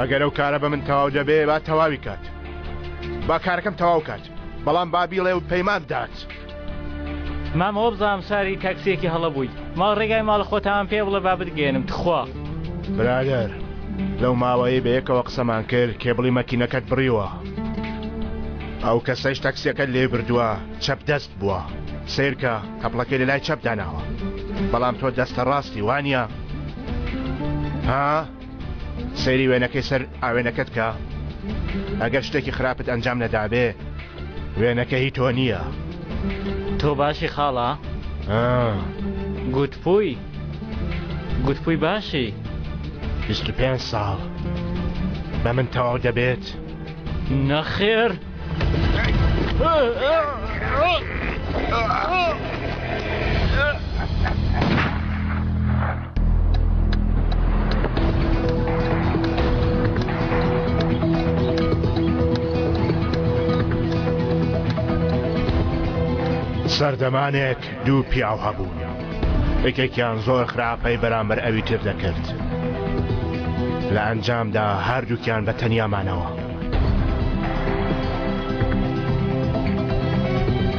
ئەگەر ئەو کارە بە من تەواو دەبێ با تەواوی کات. با کارەکەم تەواو کات. بەڵام با بیڵێ و پەیمان بدات. مامە وەبزانم ساری تاکسیەکی هەڵە بووی ماڵ ڕێگای ماڵە خۆتان پێ بڵێ با بتگەیەنم تخوا. برادەر لەو ماوەیەی بەیەکەوە قسەمان کرد کێبڵی مەکینەکەت بڕیوە ئەو کەسەیش تاکسیەکەت لێ بردووە چەپ دەست بووە سەیرکە تەپڵەکەی لەلای چەپ داناوە بەڵام تۆ دەستە ڕاستی وانە ها سەیری وێنەکەی سەر ئاوێنەکەت کە ئەگەر شتێکی خراپت ئەنجام نەدابێ وێنەکە هی تۆ نییە. تۆ باشی خاڵە؟ گوتپوی گوتپوی باشی؟ 25 ساڵ بە من تەواو دەبێت؟ نەخێر. سەردەمانێک دوو پیاو هەبوون یەکێکیان زۆر خراپەی بەرامبەر ئەوی تر دەکرد لە ئەنجامدا هەردووکیان بە تەنیا مانەوە.